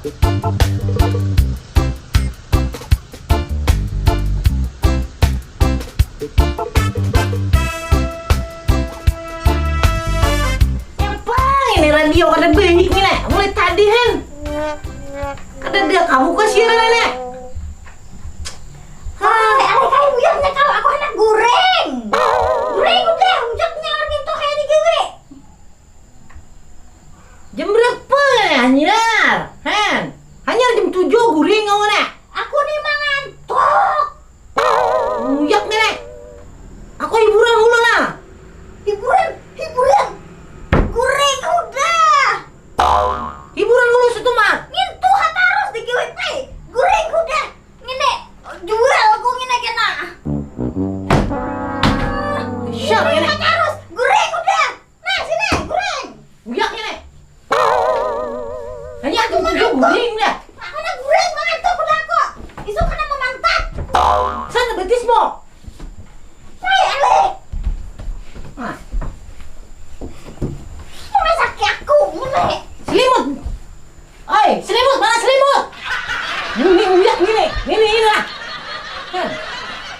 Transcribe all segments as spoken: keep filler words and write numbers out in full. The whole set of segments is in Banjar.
Nyapa ini radio kada baik ni, Nek? Mulai tadi, Han. Kada ada kamu kah siaran, Nek? Hah? Alai, alai, buyarnya kau, aku handak guring. Guring udah, ujaknya orang itu kayak di gawe. Jam berapa, Nek? Hanyar, Han. Hanyar jam tujuh guring kau, Nek. Aku ni mangantuk. Uyak, Nek. Aku hiburan dulu, nah. Hiburan, hiburan. Guring udah. Hiburan dulu situ mah. Ngintu ha tarus di G W P. Guring udah. Ngini, jual aku ngini kena. Siapa ini? Guring ha tarus. Guring udah. Nah, sini, guring. Uyak ini. Hanya aku tujuh guring dah. Aku nak guring mangantuk udah aku. Isuk kena memantat. Sana betismu. Hei, Ale. Nah. Masaki aku, mulai. Selimut. Oi, selimut, mana selimut? Ini uyak ini, ini, ini lah. Hah.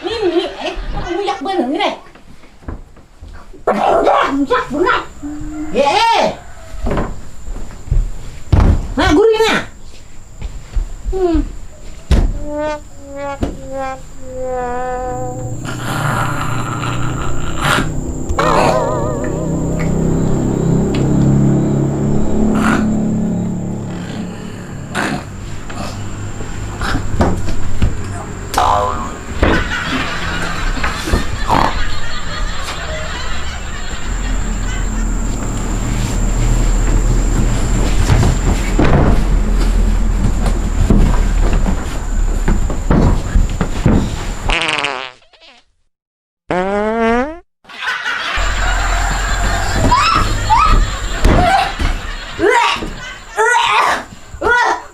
Ini, ini, eh, uyak bener ini. Udah, uyak bener. Ya, eh. Nah, guring nah. Hmm.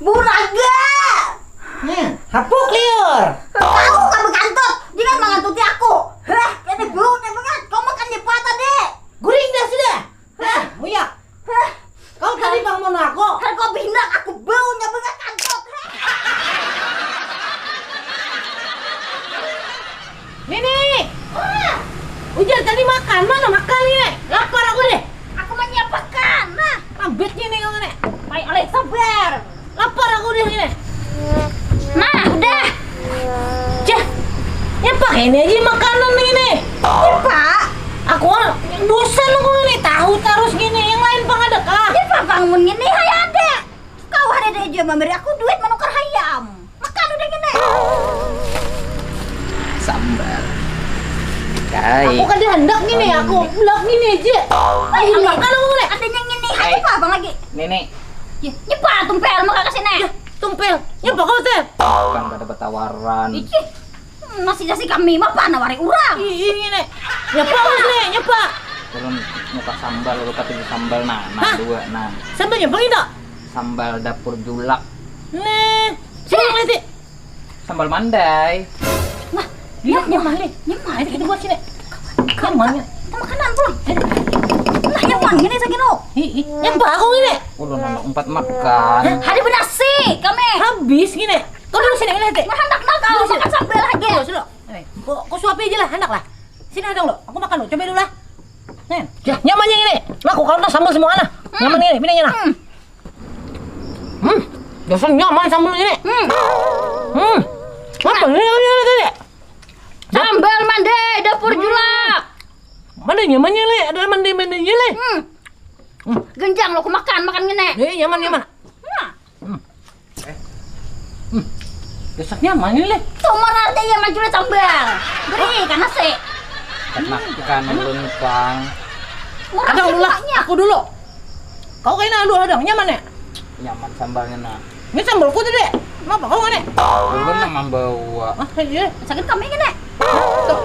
Bau naga. Hmm, hapuk liur. Kau kah bekantut, jangan mangantuti aku. Hah, kena baunya bangat. Kau makan nyepa tadi. Guring dah sudah. Hah, uyak. Hah. Kau tadi bangun aku. Hah, kau binak aku baunya bangat kantut. Hah. Nini. Wah. Ujar tadi makan, mana makan ni? Lapar aku deh. Aku menyiapkan. Nah. Ambit ni kau ni. Baik, oleh sabar. Lapar aku deh ni. Nah, udah. Cah, nyapa ini aja makanan ini. Nyapa? Aku bosan aku ini tahu terus gini. Yang lain pang ada kah? Nyapa bangun ini, hai ada. Kau hari ada aja memberi aku duit menukar hayam. Makan udah gini. Sambal. Kai. Aku kada hendak gini, aku hendak gini aja. Ayo, makan aku nih. Adanya gini, hai. Apa abang lagi? Nini. Ya, nyapa tumpel muka ke sini. Ya, tumpel. Nyapa kau teh? Bukan kada bertawaran. Iki. Nasi-nasi kami mah panawari urang. Ih, ih, ngini. Nyapa, Mas, nih, nyapa? Turun muka sambal, lu kata sambal, nah, nah, hah? Dua, nah. Sambalnya apa gitu? Sambal dapur julak. Nih, sini, sini. Sambal mandai. Nah, iya, nyamah, nih. Nyamah, itu buat sini. Nyamah, nih. Kita makanan pulang. Nah, nyamah, ini lagi, no. Ih, ih, nyamah aku ini. Ulun anak empat makan. Hah? Ada bernasi, kami. Habis gini. Kau dulu sini, lihat, Dek. Nah, handak nak kau makan sambal aja. Dulu, dulu. Eh, kau, kau suapi aja lah, handak lah. Sini, handak lo. Aku makan lo, coba dulu lah. Nih. Ya, nyamannya ini. Nah, aku kau sambal semua nah. Hmm. Nyaman ini, pinanya nah. Hmm. Hmm. Dasar nyaman sambal ini. Hmm. Hmm. Apa ini, ini, ini, ini? Sambal mandai dapur julak. Mana nyamannya, Le? Ada mandai-mandainya, Le? Hmm. Hmm. Genjang lo, aku makan, makan ngene. Eh, nyaman, nyaman. Nah. Hmm. Eh. Hmm. Dasar nyaman ini, Le. Tuh, marah aja ya, maju le sambal. Beri, karena se. Makan ulun pang. Murah. Ada sih ulun lah, bukanya. Aku dulu. Kau kena dulu ada, nyaman ya? Nyaman sambalnya, nah. Ini sambalku tadi. Kenapa kau ngene? Ulun nang mambawa. Ah, iya. Sakit kami ngene. Tuh.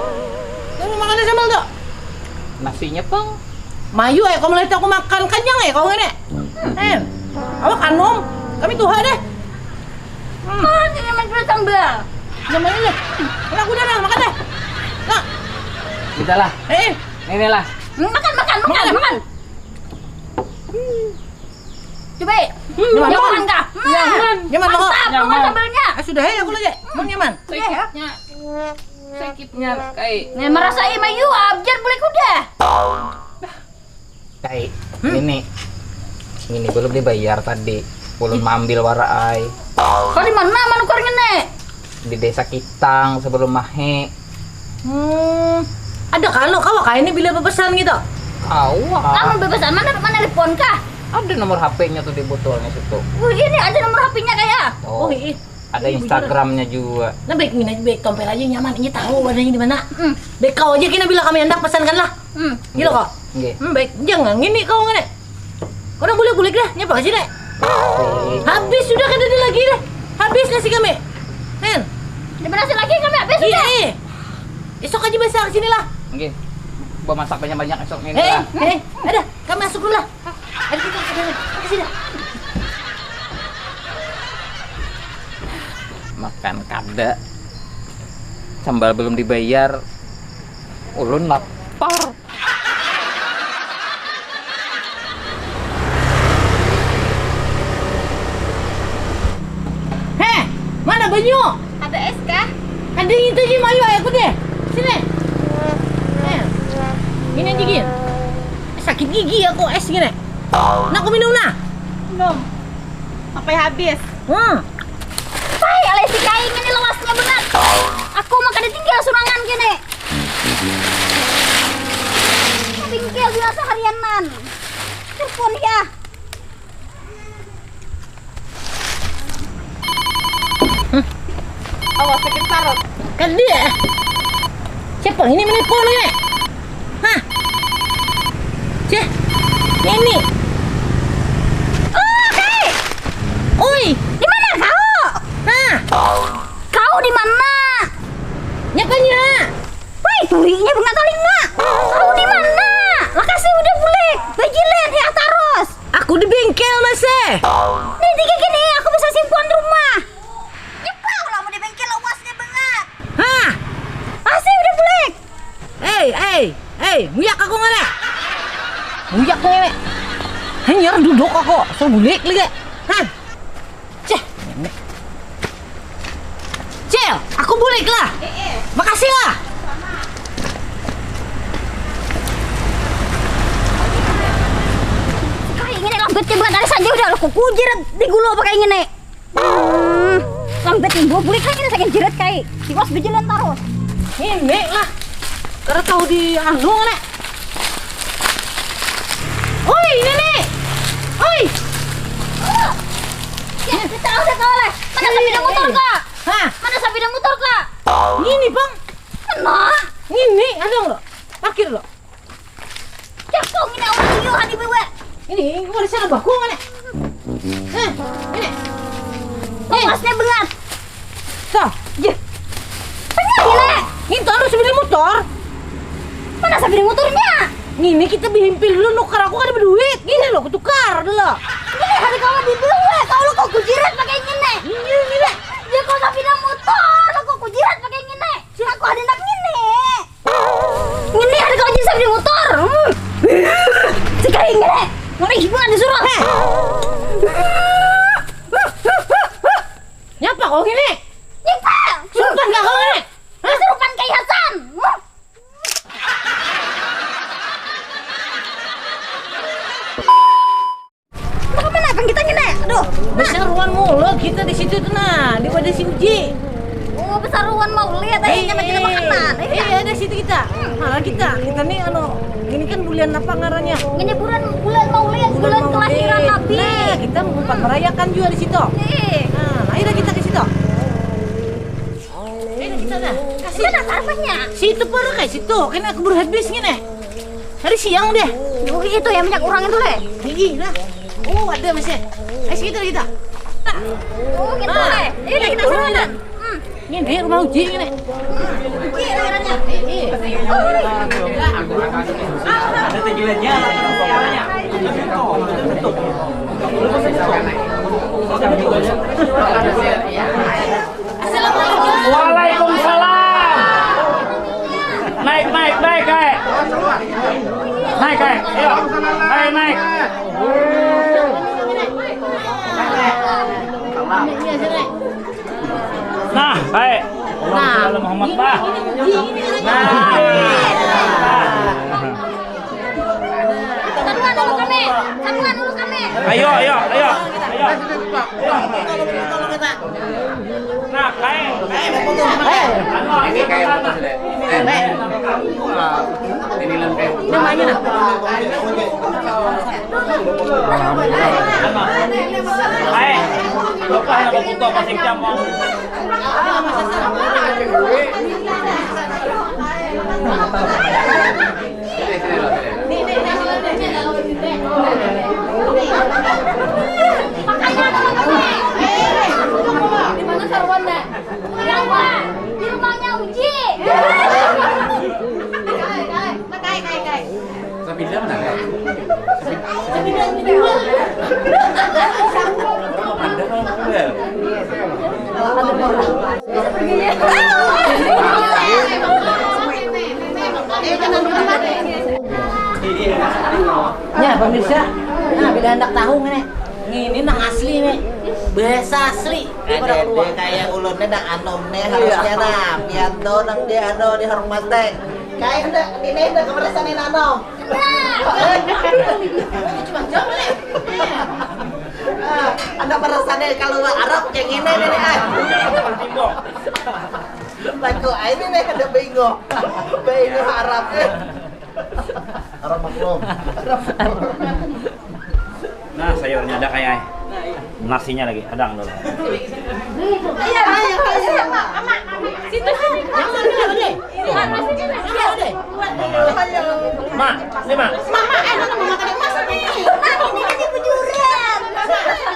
Tuh, makannya sambal tuh. Nasinya pang. Mayu, eh, kau melihat aku makan kenyang, eh, kau ngene. Eh, awak anum. Kami tuha deh. Hmm. Oh, ini nyaman sudah sambal. Nyaman ini. Anak udah dah, makan deh. Nah. Kita lah. Eh. Ini lah. Hmm, makan, makan, makan, makan. Coba. Hmm, nyaman. Nyaman kah? Hmm. Nyaman. Nyaman kok. Mantap, nyaman. Sambalnya. Ah, sudah ya aku lagi. Mau nyaman. Sakitnya. Sakitnya kai. Nah, merasa imayu abjar boleh kuda. Kai, hmm? Ini ini belum dibayar tadi. Ulun maambil wara ai. Kau di mana manukar ngene? Di desa Kitang sebelum mahe. Hmm, ada kalo kawa kaini bila bepesan gitu? Kawa. Kamu bepesan mana mana telepon kah? Ada nomor H P-nya tuh di botolnya situ. Wih, ini ada nomor H P-nya kayak. Oh, oh iya. Ada Instagramnya juga. Nah, baik mina baik tompel aja nyaman. Ini tahu adanya di mana. Hmm. Baik kau aja kena bila kami hendak pesankan lah. Hmm. Gila kok. Nggih. Hmm, baik jangan ngini kau ngene. Kau boleh boleh dah nyapa sih deh. Habis sudah kada ada lagi deh. Habis nasi kami. Hen. Dia berhasil lagi kami habis sudah. Iya. Esok aja biasa ke sini lah. Nggih. Bawa masak banyak-banyak esok ini. Hei, hei, ada. Kami masuk dulu lah. Ayo kita ke sini. Ke sini. Makan kada. Sambal belum dibayar. Ulun lapar. Heh, mana banyu? Ada es kah? Ada itu aja mayu aku deh. Sini. Eh, ini aja gin. Sakit gigi aku es gini. Nak aku minum nah. Minum. Sampai habis. Hmm. Pai, alai si Kaing ini lawasnya bangat. Aku mah kada tinggal surangan kene. Tinggal biasa harianan. Telepon ya. Awas sakit parut. Kan dia. Siapa ini menelpon ini? Hah? Cih, ini. Oh, hei. Oi. Di mana kau? Hah? Kau di mana? Nyapanya? Woi, turinya bunga talinga. Kau di mana? Lakasi udah bulik. Bajilan ya tarus. Aku di bengkel masih. Nih, tiga gini, aku bisa simpan rumah. Nyepau lah mau di bengkel lawasnya banget. Hah? Masih udah bulik. Hei, hei, hei, muyak aku ngene. Muyak ngene. Hanyar duduk aku, so bulik lagi. Hah? Ceh, ngene. Cil, aku bulik lah. Makasih lah. Kayak ngene lambat ya banget dari saja udah aku kujirat di gulo pakai ngene. Hmm, lambat nih, bulik lagi nih saking jerat kayak tiwas bejalan terus. Ini lah, karena tahu di anu nih. Oi, ini nih. Oi. Oh. Ya, kita udah kalah. Mana sepeda motor kak? Hah? Mana sepeda motor kak? Ini bang. Mana? Ini ada nggak? Parkir loh. Cakung ini awak tuyuhan ibu ibu. Ini, ini ada sana bakung mana? Eh, ini. Lawasnya banget. Sah. Jeh. Bener ini. Ini tahu sepeda motor. Mana sepeda motornya? Ini kita bihimpil dulu nukar aku kada berduit. Ini loh, aku tukar dulu. Ini hari kawan di dulu ya. Kau lo kau kujirat pakai ini. Ini, ini. Ya kau sepeda motor, lo kau kujirat pakai ini. Aku ada nak ini. Ngini ada kau jin di motor. Hmm. Sekali ngini. Ngini gimana disuruh? Heh. Nyapa kau ngini? Nyapa. Surupan gak kau ngini? Hah? Surupan kayak Hasan. Hmm. Mau ke mana abang kita ngini? Aduh. Besar ruan mulut kita di situ tuh nah, di wadah si Uji. Oh, besar ruan mau lihat aja nyampe kita makanan. Eh, iya, ada situ kita. Malah kita, kita nih anu, ini kan bulan apa ngarannya? Ini bulan bulan mau lihat bulan kelahiran Nabi. Nah, kita mau merayakan juga di situ. Nah, ayo kita ke situ. Ini kita dah. Kasih. Kita dah tarpanya. Situ parah kayak situ. Kena keburu habis ngene. Hari siang deh. Oh, itu yang minyak orang itu leh. Iya lah. Oh, ada masih. Ayo kita kita. Oh, gitu leh. Ini kita turun dah. Hmm. Ini rumah Uji ini. Uji daerahnya. Iya. Ada tegilannya. Waalaikumsalam. Naik, naik, naik, naik. Naik, naik. Ayo. Naik, naik. Nah, baik. Allahumma sholli ala Muhammad, bah. Nah. Satuan dulu kami. Satuan dulu kami. Ayo, ayo, ayo. Ayo. Nah, kain. Ini kain apa sudah? Eh, ini lempeng. Namanya apa? Kain. Lupa nak buka masih jam, Bang. Di mana sarwana? Di rumahnya Uji. Kai, kai, kai. Sapindah mana? Sapindah, sapindah. Orang mau mandang, orang mau mandang. Ya, pemirsa, nah, bila hendak tahu nih, ini nang asli nih, bahasa asli. Ada, ada kayak ulun nih, nang anom nih, harusnya nah, pian tuh nang di anu, dihormati. Kayak hendak, ini hendak kemerasaan anom. Cuma jauh nih. Ah, anda merasa nih kalau Arab kayak gini nih, ah. Lagu ini nih ada bingung. Bingung Arab nih. Arab maklum. Nah, sayurnya ada kayak nasinya lagi, ada dulu. Iya, iya, iya. Situ, sini. Mak, ini, Mak. Mama, eh, mana mama tadi masuk nih? Mak, ini kan di bujuran. Sini, sini.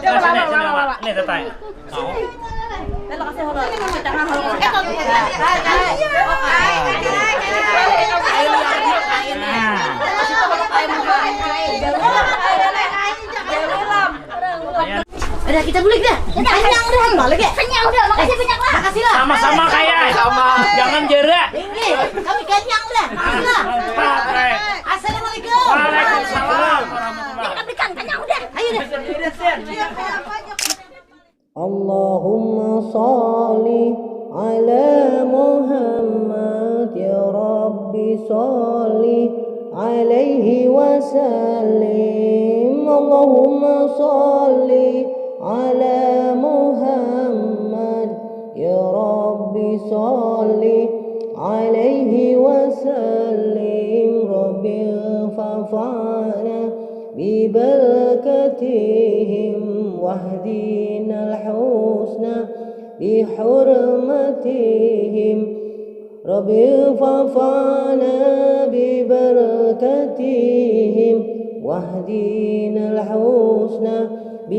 Nah, sini, sini, Mak. Ini, tetai. Mau. Eh, kasih hulu. Eh, kasih hulu. Nah. Udah, kita bulik dah. Kenyang dah. Balik ya. Kenyang dah, makasih banyak lah. Makasih lah. Sama-sama, Kaya. Sama. Jangan jerak. Ini, kami kenyang dah. Makasih lah. Mantap, Kaya. Assalamualaikum. Waalaikumsalam warahmatullahi wabarakatuh. Belikan, belikan, kenyang dah. Ayo dah. Allahumma sholli ala Muhammad, ya Rabbi sholli alaihi wasallim. Allahumma sholli ala Muhammad, ya Rabbi sholli alaihi wasallim. Rabbi fafana bibarakatihim wahdinal husna bihurmatihim. Rabbi fafana bibarakatihim wahdinal husna